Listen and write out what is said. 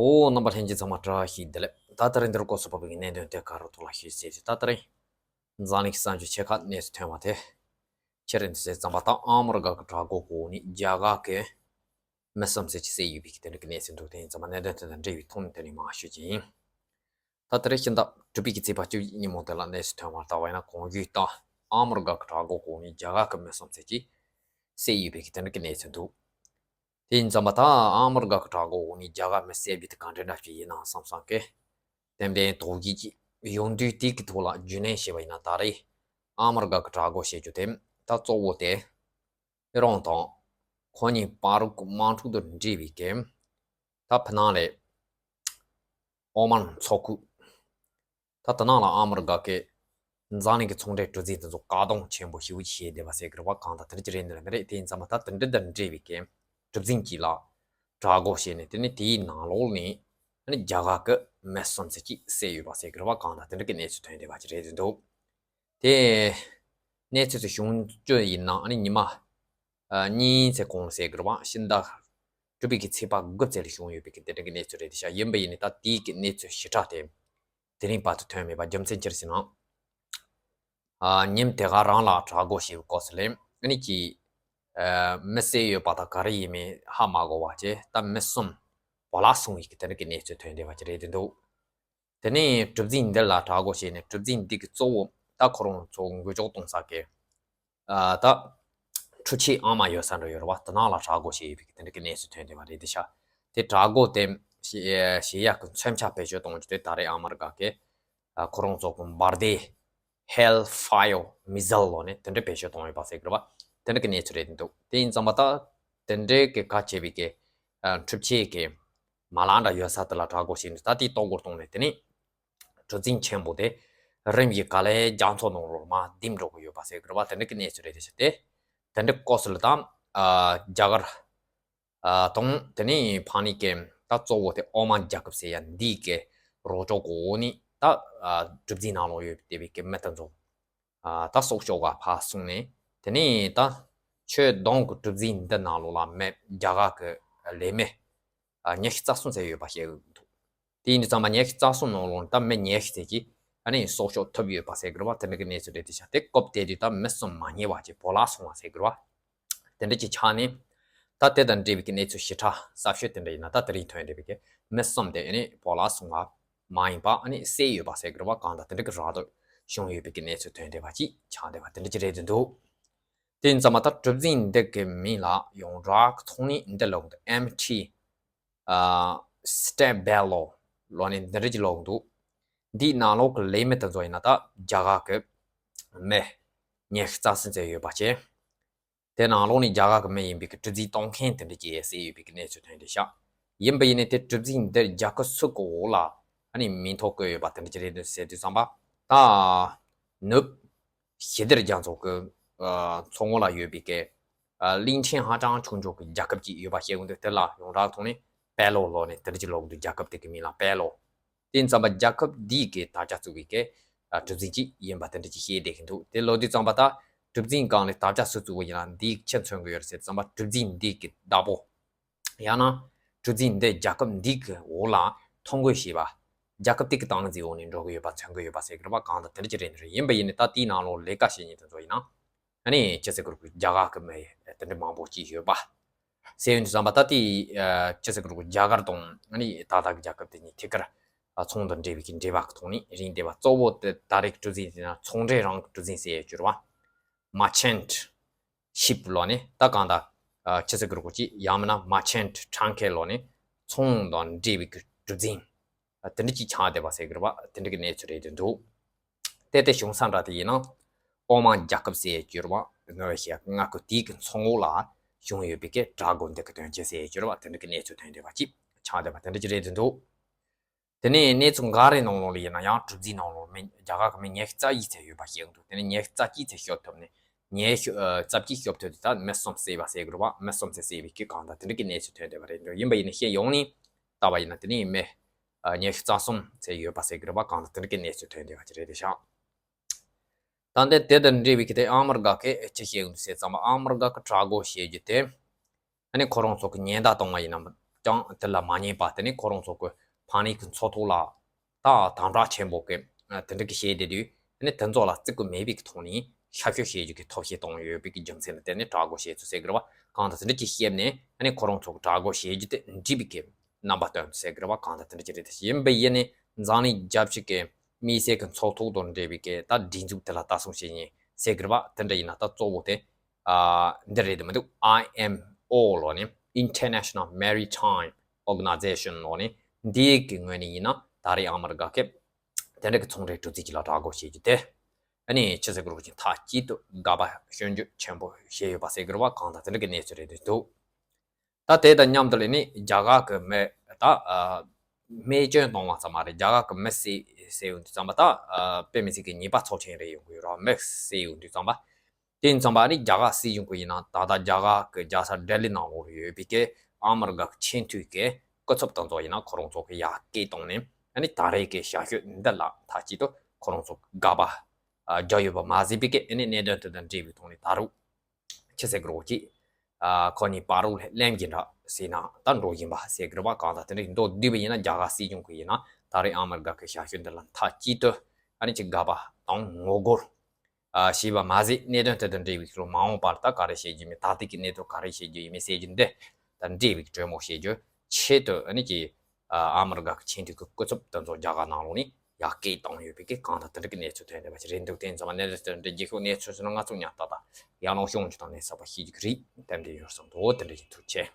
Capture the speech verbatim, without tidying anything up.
ཨོ། རྣམ་པ་ལྷན་རྒྱས་ཚང་མ་བཀྲ་ཤིས་བདེ་ལེགས། ད་ལྟ་རིང་འདིར་སྐོར་སོགས་པ་བའི་གནད་དོན་དེ་ག་རུ་ཐོག་ལ་ཤོད་ཟེར་ཏེ། ད་ལྟ་རིང་འཛམ་གླིང་གི་གསར་འགྱུར་ཆེ་ཁག་གནས་ཚུལ་ཐོན་པ་དེ་ཁྱེད་རང་དུ་ཟེར་ཙམ་པ་དང་། ཨ་མི་རི་ཀ་གི་དྲག་འགོག་གི་འོག་ནས་རྒྱ་གར་གྱི་མི་གསུམ་ཟེར་གྱི་བསད་ཡོད་པའི་གི་དེ་འདྲ་གི་གནས་ཚུལ་འདུག་དེ་ཡིན་ཙམ་པ་གནད་དོན་དེ་དང་འབྲེལ་བའི་ཐོག་ནས་དེ་ནས་མར་ཤོད་ཀྱི་ཡིན། ད་ལྟ་རེ་ཕྱི་ཟླ་དྲུག་པའི་གི་ཚེས་པ་བཅུ་གཉིས་ཉིན་མོ་དེ་ལ་གནས་ཚུལ་ཐོན་པར་ལྟ་བ་ཡིན་ན། གོང་ཞུས་ལྟར་ཨ་མི་རི་ཀ་གི་དྲག་འགོག་གི་འོག་ནས་རྒྱ་གར་གྱི་མི་གསུམ་ཟེར་གྱི་བསད་ཡོད་པའི་གི་དེ་འདྲ་གི་གནས་ཚུལ་འདུག་དེ་ཡིན་ཙམ་པ་ད་ཨ་མི་རི་ཀ་གི་དྲག་འགོག་འོག་ནས་རྒྱ་གར་མི་བསད་པའི་དེ་ག་འདྲ་འདྲ་ཅིག་ཡིན་ནམ་བསམ་བསམ་གི་ཏན་ཏན་དོགས་གཞི་ཅིག་ཡོང་དུས། དེ་གི་ཐོག་ལ་རྒྱུས་ལོན་བྱས་པ་ཡིན་ན། ད་རེས་ཨ་མི་རི་ཀ་གི་དྲག་འགོག་བྱེད་རྒྱུ་དེ་ད་གཙོ་བོ་དེ་ཨི་རན་དང་ཁོ་གཉིས་བར་གྱི་དམག་འཁྲུག་དང་འབྲེལ་བའི་གི་ད་ཕྱི་ནང་ལས་ཨོ་མན་མཚོ་ཁུག་ད་དེ་ནང་ལ་ཨ་མི་རི་ཀ་གི་འཛམ་གླིང་གི་ཚོང་འབྲེལ་གྲུ་གཟིངས་དེ་ཚོ་བཀག་སྡོམ་ཆེན་པོ་ཞེ་པོ་བྱས་བསྡད་པ་ཟེར་གི་རེད་པ། གང་ལྟར་དེ་འདྲ་ཅིག་རེད་འདུག་ལ། མི་རེད། དེ་ཡིན་ཙམ་པ་ད་དེ་འདྲ་དང་འབྲེལ་བའི་གི་གྲུ་གཟིངས་ཅིག་ལ་དྲག་འགོག་བྱས་ནས། དེ་ནས་དེའི་ནང་ལོགས་ནས་ཨ་ནི་རྒྱ་གར་གི་མི་གསུམ་ཟེར་གྱི་བསད་ཡོད་པ་ཟེར་གི་རེད་པ། གང་ལྟར་དེ་འདྲ་གི་གནས་ཚུལ་ཐོན་བསྡད་པ་ཅིག་རེད་འདུག་དེ་གནས་ཚུལ་དེ་བྱུང་རྒྱུ་ཡིན་ན། ཨ་ནི་ཉི་མ་ཨ་གཉིས་ཙམ་གོང་ལ་ཟེར་གི་རེད་པ། ཕྱི་ཟླ་དྲུག་པའི་གི་ཚེས་པ་དགུ་ཙམ་ལ་བྱུང་ཡོད་པའི་གི་དེ་འདྲ་གི་གནས་ཚུལ་རེད་ཤག་ཡིན་པ་ཡིན་ནའི་ད་དེའི་གི་གནས་ཚུལ་ཞིབ་ཕྲ་དེ་དེ་རིང་བར་དུ་ཐོན་མེད་པ། རྒྱུ་མཚན་ཅི་རེད་ཟེར་ན། ཨ་ཉིན་དེ་ག་རང་ལ་དྲག་འགོག་བྱས་པའི་སྐབས་སུ་ལ་ཨ་ནི་ཅིག་ཨ་མི་བསད་ཡོད་པ་དང་ག་རེ་ཡིན་མིན་ཧ་མ་གོ་བ་བྱས། ད་མི་གསུམ་བོ་ལ་སོང་བའི་གི་དེ་འདྲ་གི་གནས་ཚུལ་ཐོན་བསྡད་པ་ཅིག་རེད་འདུག་དེ་ནས་གྲུ་གཟིངས་འདི་ལ་དྲག་འགོག་བྱས་ནས། གྲུ་གཟིངས་འདི་གི་གཙོ་བོ་ད་ཁོ་རང་ཚོ་འགུལ་སྐྱོད་གཏོང་ས་གི་ཨ་ད་འཕྲུལ་ཆས་ཨ་མ་ཡོད་ས་འདྲ་ཡོད་རེད་པ། དེ་ནང་ལ་དྲག་འགོག་བྱས་ཡོད་པའི་གི་དེ་འདྲ་གི་གནས་ཚུལ་ཐོན་བསྡད་པ་རེད་ཤག་དེ་དྲག་འགོག་དེ་བྱེད་བྱེད་ཡག་གི་མཚོན་ཆ་བེད་སྤྱོད་གཏོང་རྒྱུ་དེ་ད་རེས་ཨ་མི་རི་ཀ་གི་ཨ་ཁོ་རང་ཚོ་གི་འབར་མདེལ་Hellfire missile ལོ་ནས་དེ་འདྲ་བེད་སྤྱོད་གཏོང་ཡོད་པ་ཟེར་གི་རེད་པ། དེ་འདྲ་གི་གནས་ཚུལ་རེད་འདུག་དེ་ཡིན་ཙམ་པ་ད་དེ་འདྲའི་གི་ག་བྱས་པའི་གི་ཨ་འཕྲུལ་ཆས་གི་མ་ལག་འདྲ་ཡོད་ས་དེ་ལ་དྲག་འགོག་བྱས་འདུག་ད་དེའི་ལྟོ་གོས་བཏང་ནས་དེ་ནས་གྲུ་གཟིངས་ཆེན་པོ་དེ་རིམ་གྱིས་ག་ལེ་རྒྱ་མཚོ་ནང་ལོགས་མར་ལྡིང་འགྲོ་གི་ཡོད་པ་ཟེར་གི་རེད་པ། དེ་འདྲ་གི་གནས་ཚུལ་རེད་དེ་ཤག་དེ་དེ་འདྲ་སྐབས་སུ་ལ་ད་ཨ་རྒྱ་གར་ཨ་དང་དེ་ནས་ཕ་ནི་གི་ད་གཙོ་བོ་དེ་ཨོ་མན་རྒྱལ་ཁབ་ཟེར་ཡ་འདི་གི་རོགས་སྐྱོར་གི་འོག་ནས་ད་ཨ་གྲུ་གཟིངས་ནང་ལོགས་ཡོད་བསྡད་པའི་གི་མི་དེ་ཚོ་ཨ་ད་སྲོག་སྐྱོབ་ག་ཕར་སོང་ནས། དེ་ནས་ད་ཆུ་དྭངས་གི་གྲུ་གཟིངས་འདི་ནང་ལོགས་ལ་མི་རྒྱ་གར་གི་ལས་མི་ཨ་ཉི་ཤུ་རྩ་གསུམ་ཙམ་ཡོད་པ་ཞིག་འདུག་དེ་ཡིན་དུས་ཙམ་པ་ཉི་ཤུ་རྩ་གསུམ་ནང་ལོགས་ནས་ད་མི་ཉི་ཤུ་ཙམ་ཅིག་ཨ་ནི་སྲོག་སྐྱོབ་ཐུབ་ཡོད་པ་ཟེར་གི་རེད་པ། དེ་འདྲ་གི་གནས་ཚུལ་རེད་དེ་ཤག་དེ་སྐབས་དེ་དུས་ད་མི་གསུམ་མ་རྙེད་པ་ཅིག་བོར་སོང་བ་ཟེར་གི་རེད་པ། དེ་འདྲ་ཅིག་ཆགས་ནས། ད་དེ་དང་འབྲེལ་བའི་གི་གནས་ཚུལ་ཞིབ་ཕྲ་གསར་ཤོས་དེ་འདྲ་ཡིན་ན། ད་དེ་རིང་ཐོན་བསྡད་པའི་གི་མི་གསུམ་དེ་ཨ་ནི་བོར་སོང་བ་མ་ཡིན་པ་ཨ་ནི་བསད་ཡོད་པ་ཟེར་གི་རེད་པ། གང་ལྟར་དེ་འདྲ་གི་ར་སྤྲོད་བྱུང་ཡོད་པའི་གི་གནས་ཚུལ་ཐོན་བསྡད་པ་ཅིག་ཆགས་བསྡད་པ་དེ་འདྲ་ཅིག་རེད་འདུག་དེ་ཡིན་ཙམ་པ་ད་གྲུ་གཟིངས་འདི་གི་མིང་ལ་ཡོངས་གྲགས་ཐོག་ནས་འདི་ལབ་འདུག་ཨེམ་ཊི་ཨ་སི་ཊེ་བྷེ་ལོ་ལོ་ནས་འདི་འདྲ་ཅིག་ལབ་འདུག་འདིའི་ནང་ལོགས་ཀྱི་ལས་མི་དེ་ཚོ་ཡིན་ན་ད་རྒྱ་གར་གྱི་མི་ཉི་ཤུ་རྩ་གསུམ་ཙམ་ཡོད་པ་བྱས། དེ་ནང་ལོགས་ནས་རྒྱ་གར་གྱི་མི་ཡིན་པའི་གི་གྲུ་གཟིངས་གཏོང་མཁན་དེ་འདྲ་ཅིག་བསད་ཡོད་པའི་གི་གནས་ཚུལ་ཐོན་བསྡད་ཤག་ཡིན་པ་ཡིན་ནའི་དེ་གྲུ་གཟིངས་འདི་རྒྱལ་ཁབ་སུ་གི་འོག་ལ་ཨ་ནི་མིང་ཐོ་བཀོད་ཡོད་པ་དེ་འདྲ་ཅིག་རེད་འདུག་ཟེར་དུས་ཙམ་པ། ད་ནུབ་ཞི་བདེ་རྒྱ་མཚོ་གི་ཨ་མཚོ་ངོས་ལ་ཡོད་པའི་གི་ཨ་གླིང་ཕྲན་ཧ་ཅང་ཆུང་ཆུང་གི་རྒྱལ་ཁབ་ཅིག་ཡོད་པ་བཤད་ཡོང་དུས། དེ་ལ་ཡོངས་གྲགས་ཐོག་ནས་པེ་ལོ་ལོ་ནས་དེ་འདྲ་ཅིག་ལབ་ཀྱི་འདུག་རྒྱལ་ཁབ་དེ་གི་མིང་ལ་པེ་ལོ། དེ་ཡིན་ཙམ་པ་རྒྱལ་ཁབ་འདིའི་གི་དར་ཆ་བཙུགས་པའི་གི་ཨ་གྲུ་གཟིངས་ཅིག་ཡིན་པ་དེ་འདྲ་ཅིག་བཤད་བསྡད་ཀྱི་འདུག་དེ་ལབ་དུས་ཙམ་པ་ད་གྲུ་གཟིངས་སྒང་ལ་དར་ཆ་སུ་བཙུགས་པ་ཡིན་ན་འདིས་ཆི་མཚོན་གྱི་ཡོད་རེད་ཟེར་ཙམ་པ། གྲུ་གཟིངས་འདི་གི་བདག་པོ། ཡང་ན་གྲུ་གཟིངས་འདི་རྒྱལ་ཁབ་འདི་གི་འོག་ལ་ཐོ་འགོད་བྱས་པ། རྒྱལ་ཁབ་དེ་གི་སྟེང་འཛིན་འོག་ནས་འགྲོ་གི་ཡོད་པ་མཚོན་གྱི་ཡོད་པ་ཟེར་གི་རེད་པ། གང་ལྟར་དེ་འདྲ་ཅིག་རེད་འདུག་ཡིན་པ་ཡིན་ནའི་ད་དེའི་ནང་ལོགས་ལས་ཀ་བྱེད་མཁན་དེ་ཚོ་ཡིན་ན། ཨ་ནི་ཅི་ཟེར་གི་རེད། རྒྱ་གར་གི་མི་དེ་འདྲ་མང་པོ་ཅིག་ཡོད་པ། ཟེར་ཡོང་དུས་ཙམ་པ་ད་དེ་ཨ་ཅི་ཟེར་གི་རེད། རྒྱ་གར་དང་ཨ་ནི་ད་ལྟ་གི་རྒྱལ་ཁབ་དེ་གཉིས་ཐད་ཀར་ཨ་ཚོང་དང་འབྲེལ་བའི་གི་འབྲེལ་བ་གི་ཐོག་ནས་རིང་བསྡད་པ། གཙོ་བོ་དེ་ད་རེས་གྲུ་གཟིངས་ཟེར་ན་ཚོང་འབྲེལ་རང་གི་གྲུ་གཟིངས་ཟེར་ཡོད་རྒྱུ་རེད་པ། མར་ཆེན་ཊི་ཤིབ་ལོ་ནས་ད་གང་ལྟར་ཨ་ཅི་ཟེར་གི་རེད། ཅིག་ཡང་མིན་ན་མར་ཆེན་ཊི་ཊང་ཀེར་ལོ་ནས་ཚོང་དང་འབྲེལ་བའི་གི་གྲུ་གཟིངས་ཨ་དེ་འདྲ་ཅིག་ཆགས་བསྡད་པ་ཟེར་གི་རེད་པ། དེ་འདྲ་གི་གནས་ཚུལ་རེད་འདུག་དེ་དེ་བྱུང་ས་འདྲ་དེ་ཡིན་ན་ཨོ་མན་རྒྱལ་ཁབ་ཟེར་ཡོད་རྒྱུ་རེད་པ། ནོར་ཝེ་ཤི་ཡ་མངའ་ཁུལ་དེའི་གི་མཚོ་ངོས་ལ་བྱུང་ཡོད་པའི་གི་དྲག་འགོག་འདི་གི་དོན་རྐྱེན་ཟེར་ཡོད་རྒྱུ་རེད་པ། དེ་འདྲ་གི་གནས་ཚུལ་ཐོན་བསྡད་པ་ཅིག་ཆགས་བསྡད་པ་དེ་འདྲ་ཅིག་རེད་འདུག་དེ་ནས་གནས་ཚུལ་འགའ་རེ་ནང་ལོགས་ལ་ཡིན་ན་ཡང་གྲུ་གཟིངས་ནང་ལོགས་མི་རྒྱ་གར་གི་མི་ཉི་ཤུ་རྩ་གཅིག་ཙམ་ཡོད་པ་བཤད་འདུག་དེ་ནས་ཉི་ཤུ་རྩ་གཅིག་ཙམ་སྐྱོབ་ཐུབ་ནས། ཉི་ཤུ་ཨ་རྩ་གཅིག་སྐྱོབ་ཐུབ་དུས་ད་མི་གསུམ་བསད་པ་ཟེར་གི་རེད་པ། མི་གསུམ་ཙམ་བསད་པའི་གི་གང་ལྟར་དེ་འདྲ་གི་གནས་ཚུལ་ཐོན་བསྡད་པ་རེད་འདུག་ཡིན་པ་ཡིན་ན་སྤྱི་ཡོངས་ནས་བལྟས་པ་ཡིན་ན་དེ་ནས་མི་ཨ་ཉི་ཤུ་རྩ་གསུམ་ཙམ་ཡོད་པ་ཟེར་གི་རེད་པ། གང་ལྟར་དེ་འདྲ་གི་གནས་ཚུལ་ཐོན་བསྡད་པ་ཅིག་རེད་དེ་ཤག་ད་ལྟ་དེ་དང་འབྲེལ་བའི་གི་དེ་ཨ་མི་རི་ཀ་གིས་ཅི་བཤད་ཡོད་ཟེར་ཙམ་པ། ཨ་མི་རི་ཀ་གི་དྲག་འགོག་བྱེད་རྒྱུ་དེ་ཨ་ནི་ཁོ་རང་ཚོ་གི་ཉེན་བརྡ་གཏོང་བ་ཡིན་ན། ཀྱང་དེ་ལ་མ་ཉན་པ་དེ་ནི་ཁོ་རང་ཚོ་གི་ཕན་ནུས་ཀྱི་ཚོགས་ཐོག་ལ་ད་དམ་དྲག་ཆེན་པོ་གི་དེ་འདྲ་གི་བྱས་བསྡད་དུས་དེ་ནི་དེ་ཚོ་ལ་བརྩི་བཀུར་མེད་པའི་གི་ཐོག་ནས་ཤ་ཤོད་བྱེད་རྒྱུ་གི་ཐབས་ཤེས་བཏང་ཡོད་པའི་གི་རྒྱུ་མཚན་ལ་བརྟེན་ནས་དྲག་རྒོལ་བྱས་ཚུལ་ཟེར་གི་རེད་བ། གང་ལྟར་དེ་འདྲ་གི་བཤད་ནས་དེ་ནི་ཁོ་རང་ཚོ་གི་དྲག་རྒོལ་བྱེད་རྒྱུ་དེ་འགྲིག་པའི་གི་རྣམ་པ་སྟོན་ཟེར་གི་རེད་བ། གང་ལྟར་དེ་འདྲ་ཅིག་རེད་དེ། ཡིན་པ་ཡིན་ནི་འཛམ་གླིང་རྒྱལ་སྤྱི་གི་མི་སེར་གི་ཚོགས་ཐོག་དང་འབྲེལ་བའི་གི་ད་སྒྲིག་འཛུགས་དེ་ལ་ལྟ་སྲུང་བྱེད་མཁན་ཟེར་གི་རེད་བ། དེ་འདྲ་ཡིན་ན་ད་གཙོ་བོ་དེ་ཨ་འདི་རེད་དེ་མི་འདུག་ཨའི་ཨེམ་ཨོ་ལོ་ནི་International Maritime Organization ལོ་ནི་འདིའི་གི་ངོས་ནས་ཡིན་ན་ད་རེས་ཨ་མི་རི་ཀ་གི་དེ་འདྲ་གི་ཚོང་འབྲེལ་གྲུ་གཟིངས་ཅིག་ལ་དྲག་རྒོལ་བྱེད་རྒྱུ་དེ་ཨ་ནི་ཕྱི་སྲིད་གི་རོགས་ཀྱི་མཐའ་གཅིག་ཏུ་དགག་པ་སྐྱོན་བརྗོད་ཆེན་པོ་བྱས་ཡོད་པ་ཟེར་གི་རེད་བ། གང་ལྟར་དེ་འདྲ་གི་གནས་ཚུལ་རེད་འདུག་ད་དེ་དང་མཉམ་དུ་ལས་ནི་རྒྱ་གར་གི་མི་ད་ཨ་རྨས་སྐྱོན་བཏང་བ་ཙམ་མ་རེད། རྒྱ་གར་གི་མི་བསད་ཡོང་དུས་ཙམ་པ་ད་ཨ་དཔེ་མི་སྲིད་ཀྱི་ཉེས་པ་ཚབས་ཆེན་རེད་ཡོང་གི་ཡོད་རེད། མི་བསད་ཡོང་དུས་ཙམ་པ་དེ་ཡིན་ཙམ་པ་ནི་རྒྱ་གར་སྲིད་གཞུང་གི་ཡིན་ན་ད་ལྟ་རྒྱ་གར་གི་རྒྱལ་ས་ལྡི་ལི་ནང་ལོགས་ཡོད་པའི་གི་ཨ་མི་རི་ཀ་གི་ཆེས་མཐོའི་གི་སྐུ་ཚབ་དེ་ཚོ་ཡིན་ན་ཁོ་རང་ཚོ་གི་ཡར་སྐད་བཏང་ནས་ཨ་ནི་ད་རེས་ཀྱི་ཞབས་ཞུ་འདི་ལ་མཐའ་གཅིག་ཏུ་ཁོ་རང་ཚོ་དགག་པ་ཨ་རྒྱག་ཡོད་པ་མ་ཟད་པའི་གི་ཨ་ནི་གནད་དོན་དེ་དང་འབྲེལ་བའི་ཐོག་ནས་ད་རུང་ཕྱི་སྲིད་གི་རོགས་ཀྱིས་ཨ་ཁོ་གཉིས་བར་རུ་གླེང་གི་འདྲ་ཟེར་ན་ད་འགྲོ་བཞིན་པ་ཟེར་གི་རེད་བ། གང་ལྟར་དེ་འདྲ་མདོར་བསྡུས་པ་ཡིན་ན་རྒྱ་གར་སྲིད་གཞུང་གི་ཡིན་ན་ད་རེས་ཨ་མི་རི་ཀ་གི་ཞབས་ཞུ་འདི་ལ་མཐའ་གཅིག་ཏུ་ཨ་ནི་ཅིག་དགག་པ་དང་ངོ་རྒོལ་ཨ་བྱས་པ་མ་ཟད་གནད་དོན་དེ་དང་འབྲེལ་བའི་ལོ་མ་འོངས་པར་ད་ག་རེ་བྱེད་རྒྱུ་མིན། ད་ལྟའི་གི་གནད་དོན་ག་རེ་བྱེད་རྒྱུ་ཡིན་མིན་ཟེར་རྒྱུ་འདི་དང་འབྲེལ་བའི་གྲོས་མོལ་བྱེད་རྒྱུ་ཆེད་དུ་ཨ་ནི་ཀྱི་ཨ་མི་རི་ཀ་གི་ཆེས་མཐོའི་གི་སྐུ་ཚབ་དེ་ཚོ་རྒྱ་གར་ནང་ལོགས་ནས་ཡར་སྐད་བཏང་ཡོད་པའི་གི་གང་ལྟར་དེ་འདྲ་གི་གནས་ཚུལ་ཐོན་བསྡད་པ་ཞིག་རེད་འདུག་དེ་ཡིན་ཙང་མ་གནད་དོན་དེ་འདྲ་རྒྱལ་ཁབ་གནས་ཚུལ་ཞིག་ན་ང་ཚོ་ཉར་ཏག་ཏག་ཡར་ལངས་ཤོང་རྒྱུ་དང་གནས་ཚུལ་པ་ཤེས་རྒྱུ་གི་རེད། དེ་འདྲ་ཡོད་བསམ་འདུག་དེ་འདྲ་ཡིན། ཐུགས་རྗེ་ཆེ།